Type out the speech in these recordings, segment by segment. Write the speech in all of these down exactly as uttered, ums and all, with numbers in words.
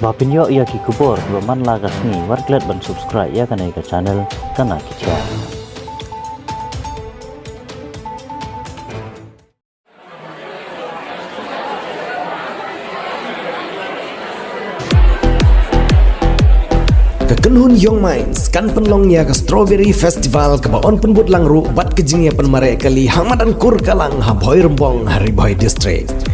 Ba pynïoh ïa ki khubor kiba man la ka sngi, wat klet ban subscribe ïa kane ka channel Kana Khithiang. Ka kynhun Young Minds kan pynlong ïa ka Strawberry Festival kaba yn pynbud lang ruh bad ka jingïapynmareh kali ha madan Kurkalang ha Bhoirymbong ha Ri Bhoi District.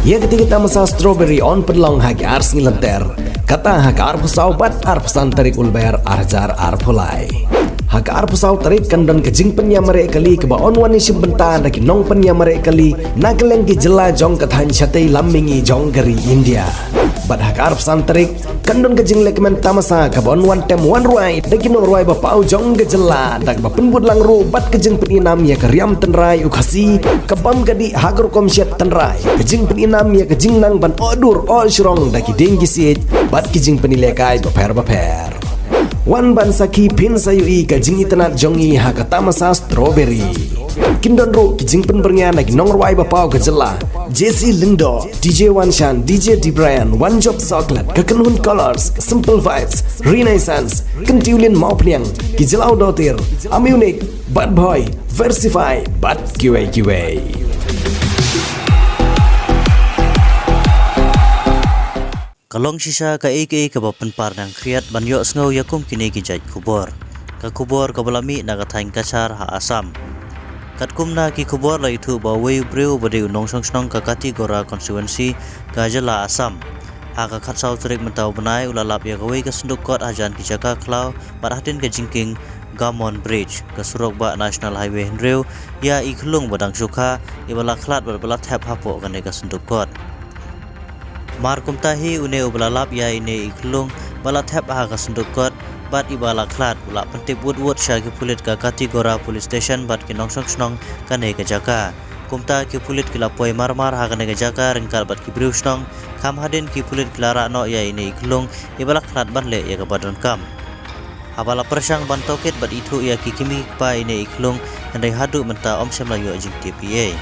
Ïa kata ka tamasa Strawberry yn pynlong ha ki ar sngi lynter, kata ha ka arphew saw bad arphew san tarik u Lber ar hajar arphew lai. Ha ka arphew saw tarik kan don ka jingpynïamareh kali kaba yn wan ïashim bynta da ki nongpynïamareh kali na kylleng ki jylla jong ka thaiñ shatei lam mihngi jong ka ri India. Bad ha ka arphew san tarik kan don ka jinglehkmen tamasa kaba yn wan tem wan rwai da ki nongrwai ba paw jong ka jylla, da kaba pynbud lang ruh bad ka jingpynim ïa ka riam tynrai u Khasi, ka bam ka dih ha ka rukom shet tynrai, ka jingpynim ïa ka jingnang ban oh dur oh shrong da ki dieng ki siej bad ki jingpynlehkai bapher bapher. Wan ban sakhi phin sa ïohi ka jingitynnad jong ngi ha ka tamasa Strawberry. Kin don ruh ki jingpynbyrngia na ki nongrwai ba paw ka jylla, J C Lyngdoh, D J Wanshan, D J Dibrian, Wanjop Soklet, ka kynhun Colors, Simple Vibes, Renaissance, Kyntiwlin Mawphniang, ki Jyllaw Dotir, Amunic, Bad Boy, Versify bad kiwei kiwei. Ka long shisha kaei kaei kaba pynpar nang khriat ban ïohsngew ïa kum kine ki jait khubor. Ka khubor kaba la mih na ka thaiñ Cachar ha Assam. Katkum na ki khubor la ithuh ba uwei u briew ba dei u nongshong shnong ka Katigora constituency ka jylla Assam, ha ka khatsaw tarik mynta u bnai u la lap ïa kawei ka synduk kot hajan ki jaka khlaw bad hadien ka jingkieng Gamon Bridge, ka surok bah National Highway hynriew, ïa i khyllung ba dang shu kha, iba la khlad bad ba la thep hapoh kane ka synduk kot. Mar kumta hi une uba la lap ïa ine i khyllung ba la thep ha ka synduk kot bad iba la khlad u la pyntip wut wut sha ki pulit ka Katigora Police Station bad ki nongshong shnong kane ka jaka. Kumta ki pulit ki la poi mar mar ha kane ka jaka ryngkat bad ki briew shnong, kham hadien ki pulit ki la rah noh ïa ine i khyllung iba la khlad ban leh ïa kaba donkam. Haba la pyrshang ban tohkit bad ithuh ïa ki kmie ki kpa ine i khyllung, hynrei haduh mynta ym shym la ïoh jingtip ei ei.